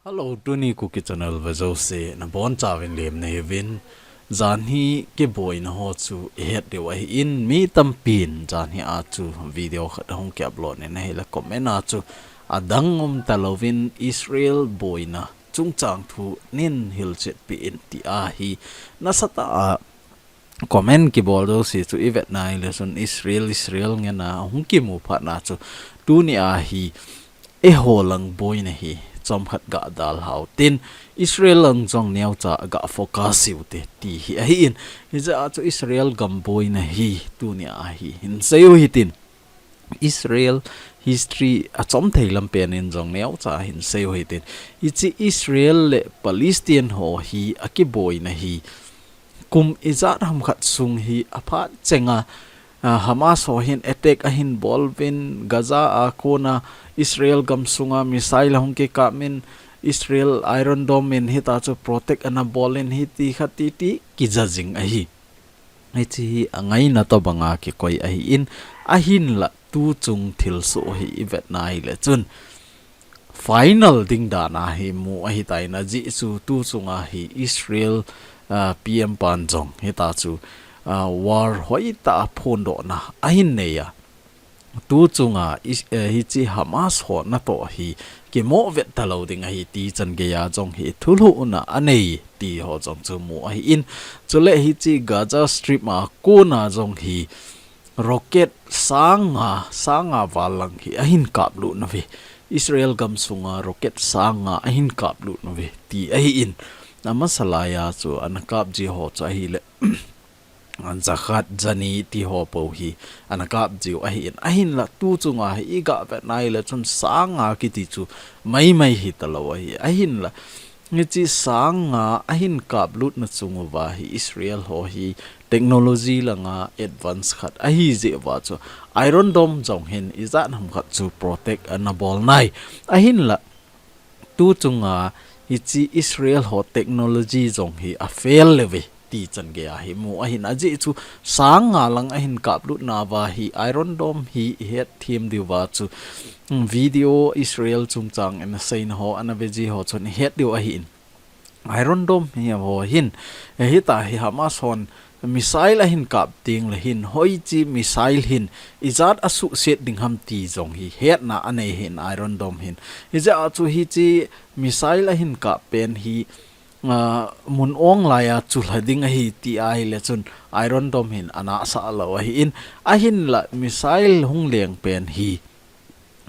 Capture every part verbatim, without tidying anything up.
Hello, tuni Kuki channel vejouse nabonchauvin lemna hiuvin. Janhi kiboina ho chu ihet diu ahin, mi tampin janhi a chu video khat ahung ki upload in ahile comment a chu adang umtalouvin Israel boina chungchang thu neihilchetpeh in tia hi nasatah a comment kibol jouse chu ivetna ahile chun Israel, Israel ngen a hung kimu phatna chu tunia hi eiho lang boina hi chomkhat ga dalhau tin, Israel lang jong neocha ga focus uvinte ti hi ahin, hijeh a chu Israel gam boina hi tunia hi hinsei u hitin. Israel history achom thei lam pen in jong neocha hinsei u hitin. Hiche Israel le Palestine ho hi akiboina hi kum ijat ham khat sung hi aphat chenga, a, Hamas ho hin attack ahin bol uvin, Gaza a kona Israel gam sunga missile ahung kikap in, Israel Iron Dome in hita chu protect ana bol in hiti khat titi kija jing ahi. Hiche hi angaina tobanga kikoi ahin, ahinla tuchung thilsoh hi ivetna ahile chun final ding dan a hi mu ahitai, ajeh chu tuchunga hi Israel, a, P M pan jong hita chu, a, war hoitah a phondohna ahin nei a. Tuchunga Is-, eh, hiche Hamas ho natoh hi kimoh vet talou ding ahi ti chan geiya jong hi thulhuhna anei ti ho jong chu mu ahin. Chule hiche Gaza Strip a kona jong hi rocket sang nga, sang nga val lang hi ahin kaplut nauve. Israel gam sunga rocket sang nga ahin kaplut nauve ti ahin. Amasa laiya chu ana kap ji ho chu ahile, jakhat, jani ti ho pou hi ana kap jiu ahin. Ahinla tuchunga hi iga vetna ahile chun sang nga kiti chu maimai hitalou ahi. Ahinla hiche sang nga ahin kaplutna chung uva hi Israel ho hi technology langa advance khat ahi jeh uva chu Iron Dome jong hin ijat ham khat chu protect ana bol nai. Ahinla tuchunga hiche Israel ho technology jong hi a fail le uve ti chan geiya hi mu ahin, ajeh chu sang nga lang ahin kaplut nauva hi Iron Dome hi ihet them diuva chu, hmm, video Israel chungchang in aseina ho ana ve ji ho chun ihet diu ahin. Iron Dome hi ho hin, eh, hita hi Hamas hon missile ahin kap teng le hin, hoiche missile hin ijat asuhset ding ham ti jong hi hetna anei hin Iron Dome hin. Hijeh a chu hiche missile ahin kap pen hi, ah, mun ong laiya chulha ding ahi ti ahile chun Iron Dome hin ana sah lou ahin, ahinla missile hung leng pen hi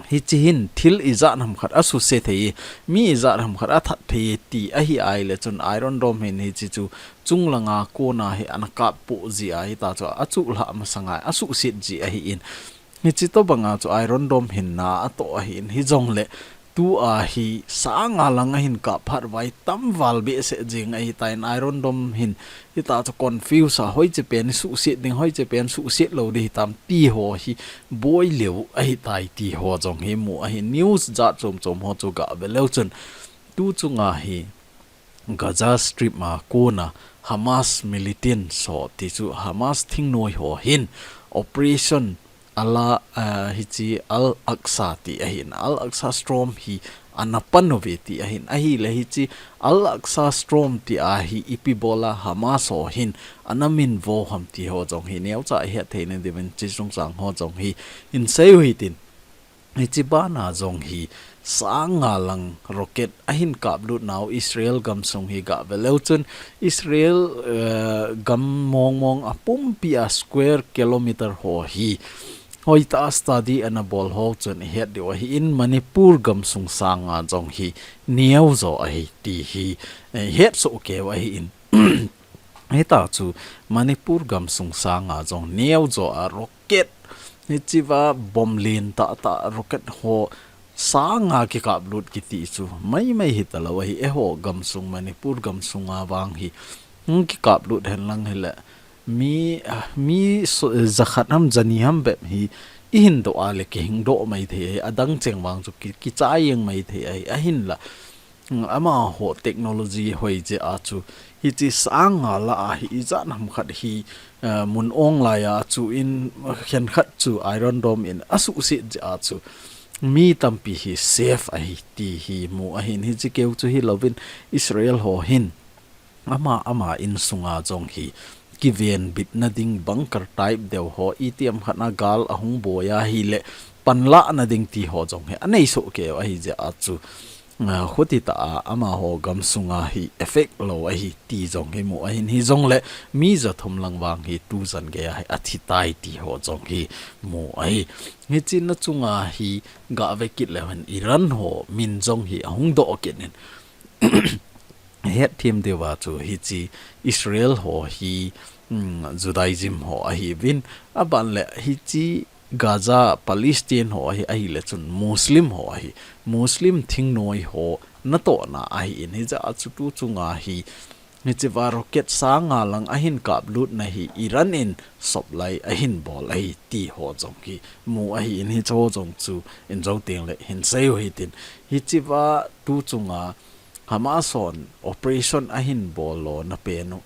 hiche hin thil ijat ham khat asuse thei, mi ijat ham khat athat thei ti ahi ahile chun Iron Dome hin hiche chu chunglanga kona hi ana kap poh ji ahi ta chu, achulha masanga asuhset ji ahin. Hiche tobanga chu Iron Dome hin na atoh ahin, hijongle tua hi sang nga lang ahin kap phat uva hi tamval behseh jing ahitan Iron Dome hin hita chu confuse a, hoiche pen suhset ding, hoiche pen suhset lou ding hitam ti ho hi boi leu ahitai ti ho jong hi mu ahin, news jat chom chom ho chu ga ve leu chun tuchunga hi Gaza Strip a kona Hamas militants ho ti chu Hamas thingnoi ho hin operation ala, ah, hiche Al-Aqsa ti ahin, Al-Aqsa Storm hi ana pan uve ti ahin, ahile hiche Al-Aqsa Storm ti ahi ipi bola Hamas ho hin ana minvo ham ti ho jong hi neocha ihet theina diuvin hiche chungchang ho jong hi hinsei u hitin. Hiche bana jong hi sang nga lang rocket ahin kaplut nau Israel gamsung hi ga ve leu chun Israel, eh, gam mong mong a pumpi a square kilometer ho hi hoitah a study ana bol ho chun ihet diu ahin Manipur gamsung sang nga jong hi neo jo ahi ti hi, eh, ihet soh keu ahin. Hita chu Manipur gamsung sang nga jong neo jo a rocket, hichea bomb lien tah tah rocket ho sang nga kikaplut kiti chu maimai hitalou ahi. Eiho gamsung Manipur gamsung a vang hi hung kikaplut henlang hile mi, mi so-, jakhat ham jani ham bep hi ihin doh a le kihing doh mai thei ahi, adang cheng vang chu ki, kichai jeng mai thei ahi, ahinla amaho technology hoi jeh a chu hiche sang nga lah a hi ijat ham khat hi, eh, mun ong lai a chu in khenkhat chu Iron Dome in asuhset jeh a chu mi tampi hi safe ahi ti hi mu ahin, hichi keu chu hilouvin Israel ho hin ama, ama insunga jong hi kiven bitna ding bunker type deu ho, itiham khat a gal ahung boi ahile panlahna ding ti ho jong hi anei soh keu ahi jeh a chu, ah, khuti tah a amaho gamsunga hi effect lou ahi ti jong hi mu ahin, hijongle mi jathum lang vang hi tujan geiya hi athi tai ti ho jong hi mu ahi. Hichi na chunga hi gave kit leuhen Iran ho min jong hi ahung doh kit in, hetthem diuva chu hichi Israel ho hi, um, Judaism ho ahiuvin, aban le hichi Gaza, Palestine ho ahi, ahile chun Muslim ho ahi, Muslim thingnoi ho natohna ahin, hijeh a chu tu chunga hi hichiva rocket sang nga lang ahin kaplutna hi Iran in supply ahin bol ahi ti ho jong hi mu ahin, hicho jong chu in jou teng le hin sei u hitin, hichiva tu chunga Hamas hon operation ahin bol lona pen u,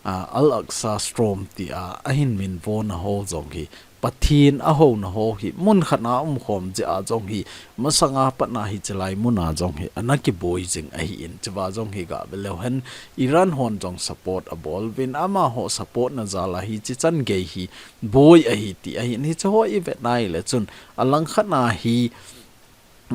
ah, Al-Aqsa Storm tia ahin minvona ho jong hi, Pathen ahouna ho hi mun khat a umkhom jeh a jong hi, masanga pat a hichi lai muna jong hi ana kiboi jing ahin, chuva jong hi gave leuhen Iran hon jong support abol uvin, amaho support na jal a hichi chan gei hi boi ahi ti ahin, hichi ho i vet nai le chun alang khat a hi,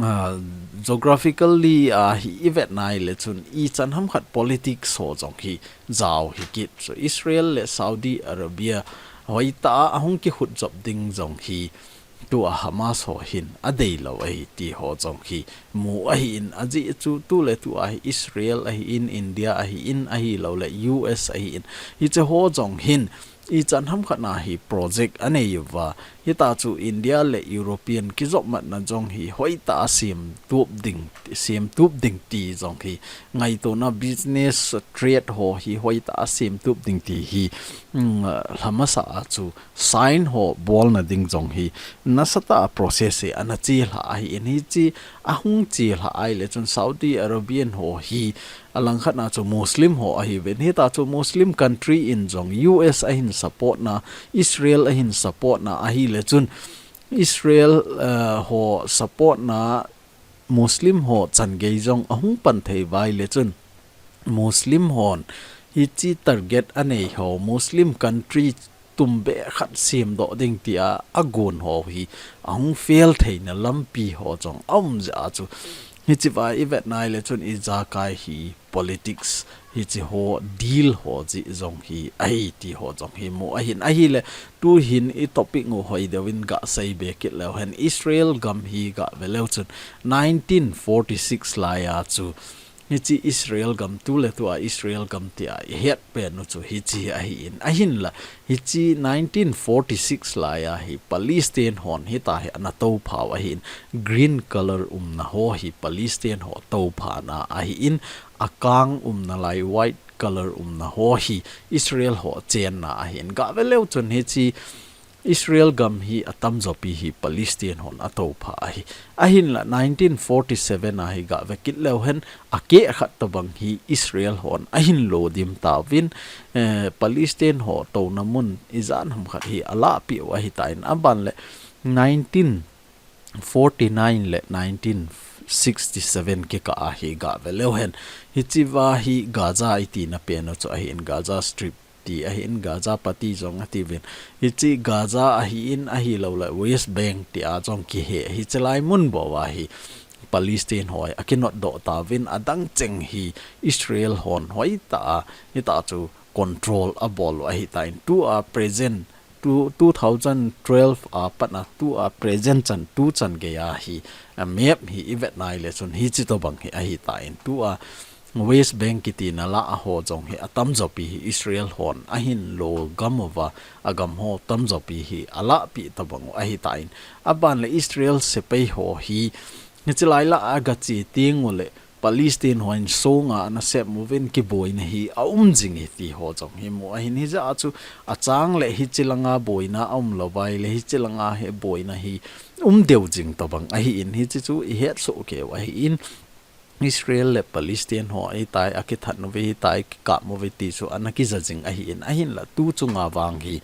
ah, geographically, ah, hi i vet nai le chun ichan ham khat politics ho jong hi jao hi kit. So Israel le Saudi Arabia hoitah a ahung kikhut jop ding jong hi tua Hamas ho hin adei lou ahi ti ho jong hi mu ahin, ajeh chu tu le tu a hi Israel ahin, India ahin, ahilou le U S ahin, hichi ho jong hin ichan ham khat a hi project anei uva, hita chu India le European kijopmatna jong hi hoitah a semtup ding, semtup ding ti jong hi ngaitona, business trade ho hi hoitah a semtup ding ti hi, um, lhamasa a chu sign ho bolna ding jong hi nasatah a process hi ana chelha ahin, hichi ahung chelha ahile chun Saudi Arabian ho hi alang khat a chu Muslim ho ahiuvin, hita chu Muslim country in jong U S ahin support na, Israel ahin support na ahile chun Israel, eh, ho support na Muslim ho chan gei jong ahung pan thei uva ahile chun Muslim hon hichi target anei ho Muslim country tumbeh khat semdoh ding tia agon ho hi ahung fail theina lampi ho jong aum jeh a chu, hichiva i vet nai le chun ijakai hi politics hichi ho deal ho jeh jong hi ahi ti ho jong hi mu ahin, ahile tu hin i topic u hoi deuvin ga sei be kit leuhen Israel gam hi gave leu chun nineteen forty-six lai a chu hichi Israel gam tu le tu a Israel gam tia i het pen u chu hichi ahin, ahinla hichi nineteen forty-six lai a hi Palestine hon hita hi ana toupha u ahin, green color umna ho hi Palestine ho touphana ahin, akang umna lai white color umna ho hi Israel ho chenna ahin, gave leu chun hichi Israel gam hi atamjo pi hi Palestine hon atoupha ahi. Ahinla nineteen forty-seven a hi gave kit leuhen akeh khat tobang hi Israel hon ahin lodim tauvin, eh, Palestine ho touna mun ijat ham khat hi alahpeh u ahitan, aban le nineteen forty-nine le nineteen sixty-seven kikah a hi gave leuhen hichiva hi Gaza iti na pen u chu ahin, Gaza Strip ti ahin, Gaza Patti jong atiuvin. Hichi Gaza ahin, ahilou le West Bank tia jong kihe, hichi lai mun bou a hi Palestine ho hi akinotdoh tauvin, adang cheng hi Israel hon hoitah a hita chu control abol u ahitan, tua present, tu, two thousand twelve a pat a tua present chan, tu chan gei a hi, a map hi i vet nai le chun hichi tobang hi ahitan, tua West Bank kiti na lah a ho jong hi atamjo pi hi Israel hon ahin logam uva, agam ho tamjo pi hi alahpeh tobang u ahitan, aban le Israel sepai ho hi hichi lai lah a gache teng u le Palestine hon songa ana sem uvin kiboina hi aum jing e ti ho jong hi mu ahin, hijeh a chu achang le hichi langa boina aum lou uva ahile hichi langa hi boina hi um deu jing tobang ahin, hichi chu i het soh keu ahin, Israel le Palestine ho ahitai, akithat uve ahitai, kikap uve ti chu ana kija jing ahin, ahinla tu chunga vang hi,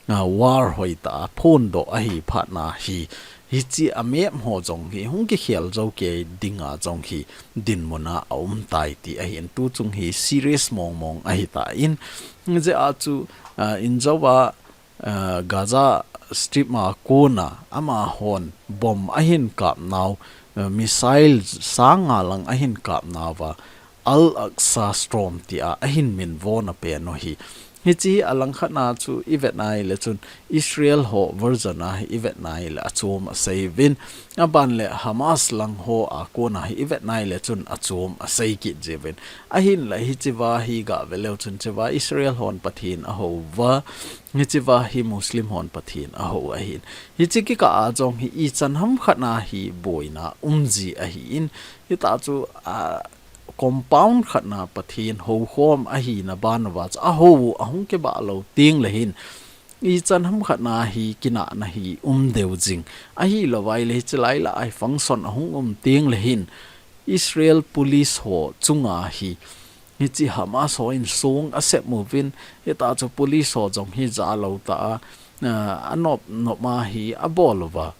ah, war hoitah a phondoh ahi phat na hi, Hiche a map ho jong hi hung kikhel jou kei dinga jong hi dinmun a aum tai ti ahin, tuchung hi serious mong mong ahitan, hijeh a chu, ah, injouva, ah, Gaza Strip a kona amahon bomb ahin kapnau, ah, missile sang nga lang ahin kapnauva, Al-Aqsa Storm tia ahin minvona pen u hi. Hiche hi alangkhat na chu ivet nai le chun Israel ho version a hi ivet nai le achom asei uvin. Aban le Hamas lang ho a kona hi ivet nai le chun achom asei kit jiuvin. Ahinla hichea hi gah ve leu chun chea Israel hon Pathen ahouva, hichea hi Muslim hon Pathen ahou ahin. Hiche kikah a jong hi ichan hamkhat na hi boina umji ahin. Hitah chu, ah, compound khat na Pathen houkhom ahina ban uva chu, ahou ahung kibah lou teng le hin, ichan hamkhat na hi kinahna hi um deu jing. Ahilou vai le hiche lai lah a hi function ahung um teng le hin, Israel police ho chunga hi, hiche Hamas ho in song asep uvin, hitah chu police ho jong hi jalou tah a, ah, anop nop a hi abol uva.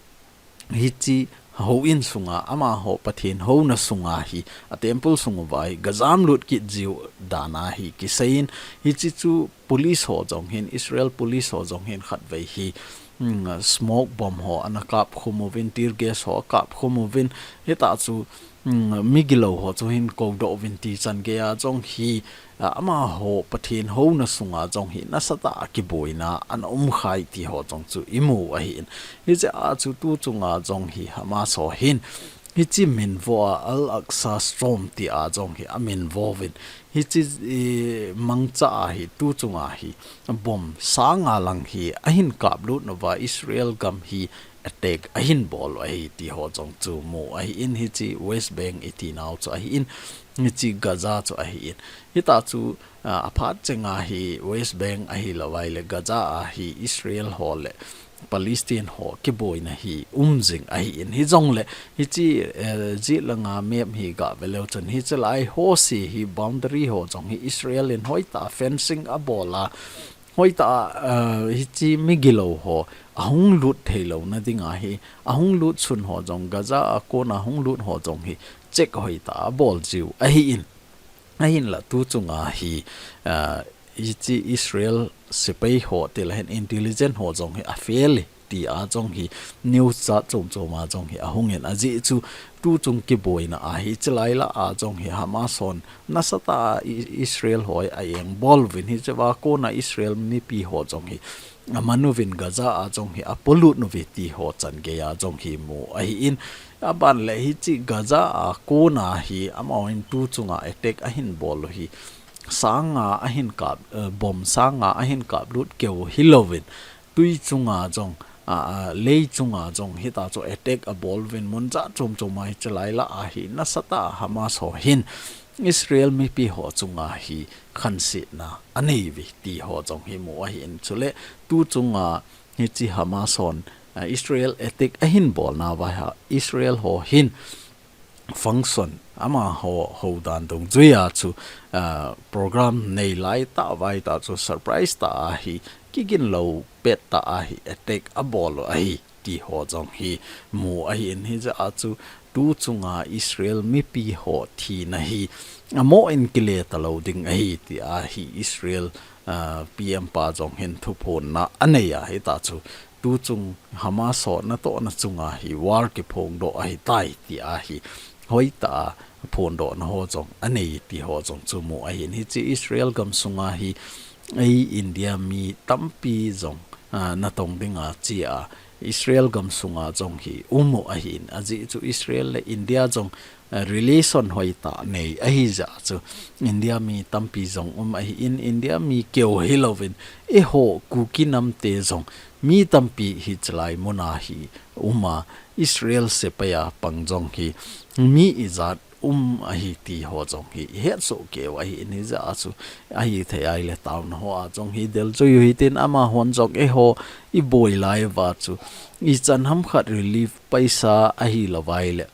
Hiche houin sunga, amaho Pathen houna sunga hi, a temple sung uva hi gajam lut kit jiu dan a hi kiseiyin, hiche chu police ho jong hin, Israel police ho jong hin khatvei hi, mm, smoke bomb ho ana kapkhum uvin, tear gas ho akapkhum uvin, hitah chu, mm, migilou ho chu hin koudoh uvin ti chan geiya jong hi, ah, amaho Pathen houna sunga jong hi nasatah a kiboina ana umkhai ti ho jong chu imu ahin. Hijeh a chu tuchunga jong hi Hamas ho hin hiche minvo a Al-Aqsa Storm tia jong hi aminvo uvin. Hiche, eh, mangcha a hi tuchunga hi bomb sang nga lang hi ahin kaplut nauva Israel gam hi attack ahin bol u ahi ti ho jong chu mu ahin, hiche West Bank iti nau chu ahin, hiche Gaza chu ahin. Hitah chu, ah, aphat chenga hi West Bank ahilou vai le Gaza a hi Israel ho le Palestine ho kiboina hi um jing ahin. Hijongle hiche, eh, jilanga map hi gah ve leu chun hiche lai ho si hi boundary ho jong hi Israel in hoitah fencing abol a, hoitah, ah, hiche migilou ho ahung lut theilouna dinga hi, ahung lut sun ho jong, Gaza a kona hung lut ho jong hi check hoitah abol jiu ahin. Ahinla tuchunga hi, ah, hiche Israel sepai ho tile hin intelligence ho jong hi afail e tia jong hi news chat chom chom a jong hi ahungin, ajeh chu tuchung kiboina a hi hiche lai lah a jong hi Hamas hon nasatah a I-, Israel ho hi a engbol uvin, hichea kona Israel mipi ho jong hi aman uvin, Gaza a jong hi apolut uve ti ho chan geiya jong hi mu ahin. Aban le hiche Gaza a kona hi amahon tuchunga attack ahin bol u hi sang nga ahin kap, eh, bomb sang nga ahin kaplut keu hilouvin, tui chunga jong, ah, ah, lei chunga jong hitah chu attack abol uvin, mun jat chom chom a hiche lai lah a hi nasatah a Hamas ho hin Israel mipi ho chunga hi khansetna anei uve ti ho jong hi mu ahin. Chule tuchunga hiche Hamas hon, ah, Israel attack ahin bol nauva hi Israel ho hin function amaho houdan dungjuia chu, ah, program nei lai tah vai tah chu surprise tah a hi, kigin lou pet tah a hi attack abol u ahi ti ho jong hi mu ahin, hijeh a chu tuchunga Israel mipi ho thina hi amo in kile talou ding ahi tia hi Israel, ah, P M pa jong hin thuphonna anei a, hitah chu tuchung Hamas ho natohna chunga hi war kiphongdoh ahitai tia hi hoitah a phondohna ho jong anei ti ho jong chu mu ahin. Hiche Israel gam sunga hi ei India mi tampi jong, ah, natong dinga che a Israel gam sunga jong hi um u ahin. Ajeh chu Israel le India jong, ah, relation hoitah nei ahijeh chu India mi tampi jong um ahin, India mi keu hilouvin eiho Kuki namte jong mi tampi hiche lai muna hi um a, Israel sepai a pang jong hi mi ijat um ahi ti ho jong hi ihet soh kei u ahin, hijeh a chu ahithei a ile taona ho a jong hi delchoi u hitin, amahon jong eiho iboi lai uva chu ichan hamkhat relief paisa ahilou vai le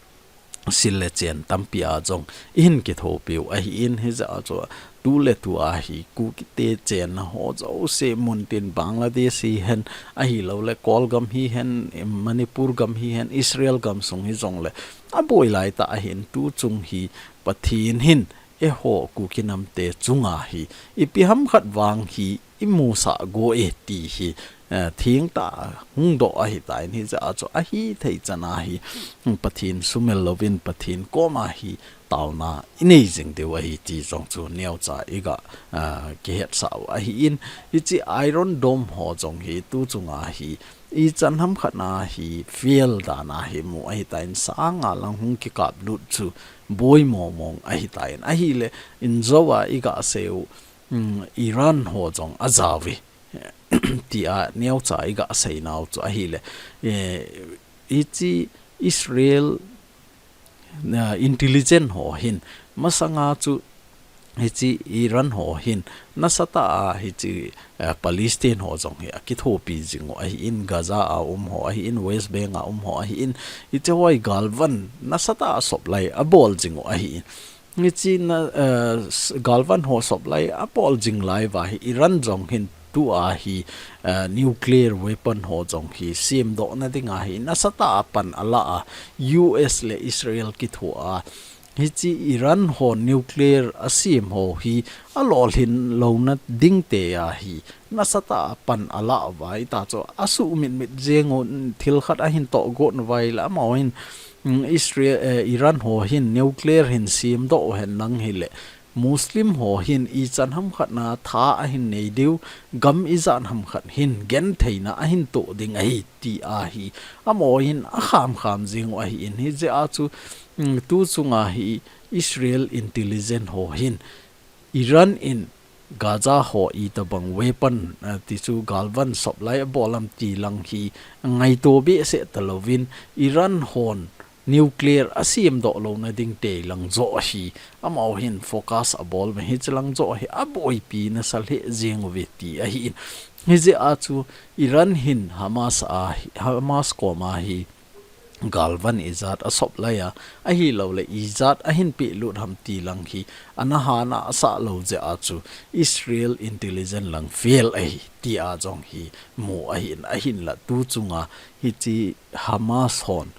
sil le chen tampi a jong ihin kithopi u ahin, hijeh a chu tu le tu a hi Kukite chenna ho jouse muntin Bangladesh hihen, ahilouleh Kolgam hihen, Manipur gam hihen, Israel gam sung hijongleh aboi laitah ahin, tuchung hi Pathen hin eiho Kuki namte chunga hi ipi hamkhat vang hi imusah go e ti hi, eh, thengtah a hungdoh ahitan, hijeh a chu ahithei chan a hi, hmm, Pathen sumil louvin Pathen koma hi taona inei jing diu ahi ti jong chu neocha iga, ah, kihetsah u ahin, hiche Iron Dome ho jong hi tuchung a hi ichan hamkhat na hi fail dan a hi mu ahitan, sang nga lang hung kikaplut chu boi mong mong ahitan, ahileh injo a iga sei u, um, Iran ho jong ajao ve tia neocha iga seinau chu ahileh, eh, hiche Israel, ah, intelligence ho hin masanga chu hiche Iran ho hin nasatah a hiche, eh, Palestine ho jong hi akithopi jing u ahin, Gaza a um ho ahin, West Bank a um ho ahin, hiche ho hi galvan nasatah a supply abol jing u ahin. Hiche na, eh, s-, galvan ho supply abol jing lai uva hi Iran jong hin tua hi, eh, nuclear weapon ho jong hi semdoh na dinga hi nasatah a pan ala a, U S le Israel kithoa hiche Iran ho nuclear asem ho hi alolhin louna dingte a hi nasatah a pan ala uva, hita chu asuhmit mit jeng u, thil khat ahin tohgon uva ahileh amaho hin, mm, Israel, eh, Iran ho hin nuclear hin semdoh u hen lang hileh Muslim ho hin ichan hamkhat na tha ahin nei diu, gam ijat hamkhat hin gentheina ahin toh ding ahi tia hi amaho hin akham kham jing u ahin, hijeh a chu, mm, tuchung a hi Israel intelligence ho hin Iran in Gaza ho itobang weapon, eh, ti chu galvan supply abol am ti lang hi ngaito behseh talouvin, Iran hon nuclear asemdoh louna dingte lang joh hi amaho hin focus abol uve, hiche lang joh hi aboipi nasa lheh jeng uve ti ahin. Hijeh a chu Iran hin Hamas a hi, Hamas koma hi galvan ijat a supply a, ahilouleh ijat ahin pelut ham ti lang hi ana hana asah lou jeh a chu Israel intelligence lang fail ahi tia jong hi mu ahin, ahinlah tuchung a hiche Hamas hon,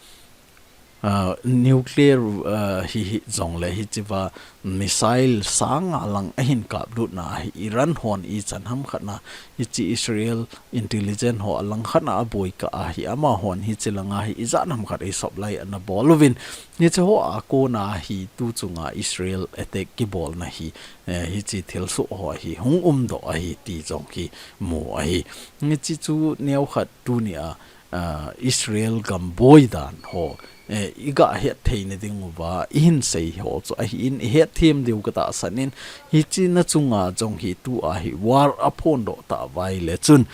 ah, nuclear, ah, hi, hijongleh hichea missile sang nga lang ahin kaplutna a hi Iran hon ichan hamkhat na hiche Israel intelligence ho alangkhat na aboi kah a hi amahon hiche langa hi ijat hamkhat a supply ana bol uvin, hiche ho a kona hi tuchung a Israel attack kibolna hi, eh, hiche thilsoh ho hi hung umdoh ahi ti jong hi mu ahi. Hiche chu neokhat tuni a, ah, Israel gam boi dan ho, eh, iga hetthei na ding uva ihin sei ho chu ahin, ihet them diu katahsan in, hiche na chunga jong hi tua hi war aphondoh tauva ahileh chun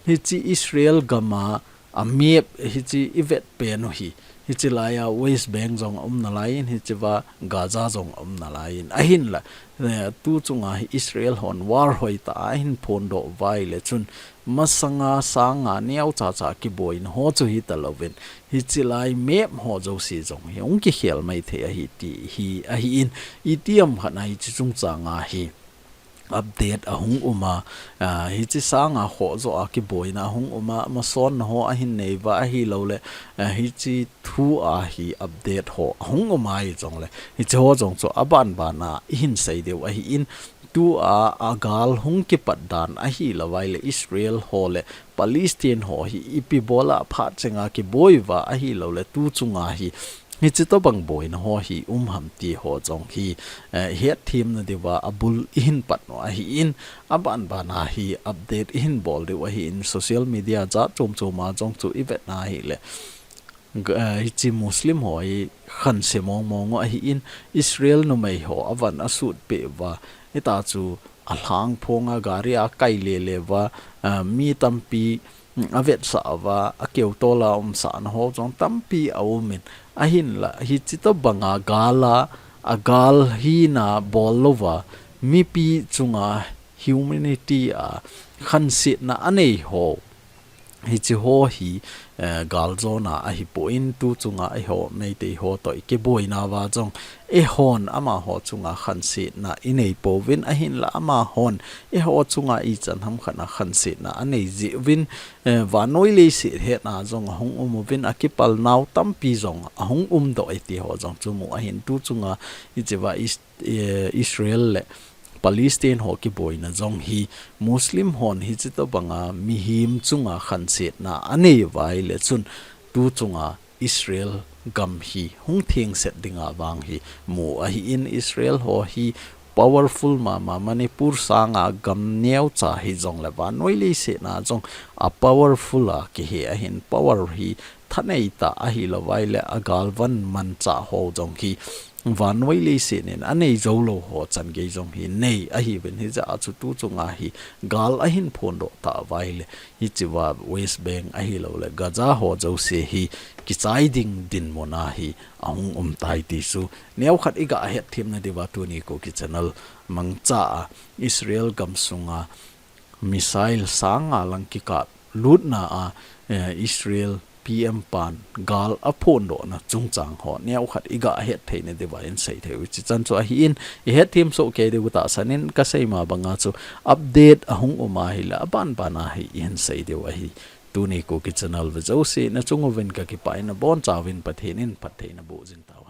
hiche Israel gam a, a map hiche ivet pen u hi, hiche lai a West Bank jong aum nalai in, hichea Gaza jong aum nalai in, ahinlah, eh, tuchung a hi Israel hon war hoitah a ahin phondoh uva ahileh chun, masanga sang nga neocha cha kiboina ho chu hitalouvin, hiche lai map ho jouse jong hi hung kikhel maithei ahi ti hi ahin, itiham khat na hiche chungchang a hi update ahung um a, ah, hiche sang a khoh joh a kiboina ahung um a, masotna ho ahin nei uva ahilouleh, ah, hiche thu a hi update ho ahung um a hijongleh, hiche ho jong chu abanban a ihin sei diu ahin, tua a gal hung kipat dan ahilou ahileh Israel ho le Palestine ho hi ipi bol a phat chenga kiboi uva ahilouleh tuchung a hi hiche tobang boina ho hi um ham ti ho jong hi, eh, hetthemna diuva abul ihin pat u ahin, abanban a hi update ihin bol diu ahin, social media jat chom chom a jong chu ivet na ahileh, G-, eh, hiche Muslim ho hi khanse mong mong u ahin, Israel numei ho avan asut peh uva, hita chu alhang phong a gari a kai le le uva, eh, mi tampi, mm, avetsah uva, akeutol a umsahna ho jong tampi aum in, ahinlah hiche tobang a gal a, agal hina bol louva, mipi chunga humanity a khansetna anei ho Hichi ho hi, eh, galjona ahi poi, tu chunga eiho Meitei ho toh i kiboina uva jong, eihon amaho chunga khansetna i nei pouvin, ahinla amahon eiho chunga ichan hamkhat a khansetna a nei jeh uvin, eh, vannoi leiset hetna jong ahung um uvin, akipal nau tampi jong ahung um doh e ti ho jong chu mu ahin, tu chunga hichi uva is-, eh, Israel le Palestine ho kiboina jong hi Muslim hon hichi tobanga mihem chunga khansetna a nei uva ahile chun tu chunga Israel gam hi hung thengset dinga vang hi mu ahin, Israel ho hi powerful mama, Manipur sanga gam neocha hijongle vannoi leiset a jong a powerful a kihe ahin, power hi thanei tah ahilou vaile a galvan manchah ho jong hi vannoi leiset in a nei jou lou ho chan gei jong hi nei ahiuvin, hijeh a chu tu chunga hi gal ahin phondoh tah uva ahile, hichi uva West Bank ahilouleh Gaza ho jouse hi kichai ding dinmun a hi ahung um tai ti chu neokhat i ga hetthem na diuva tuni Kuki Channel mangcha a Israel gamsunga missile sang nga lang kikap lutna a, eh, Israel P M pan gal aphondohna chungchang ho neokhat i ga hetthei na diuva i hin seithei u hichi chan chu ahin, i hetthem soh kei diu tahsan in ka sei ma banga chu update ahung um ahile aban ban a hi i hin sei diu ahi. Tuni Kuki Channel ve jouse na chung uvin ka kipah in, abonchauvin Pathen in phatthei na boh jing tauhen.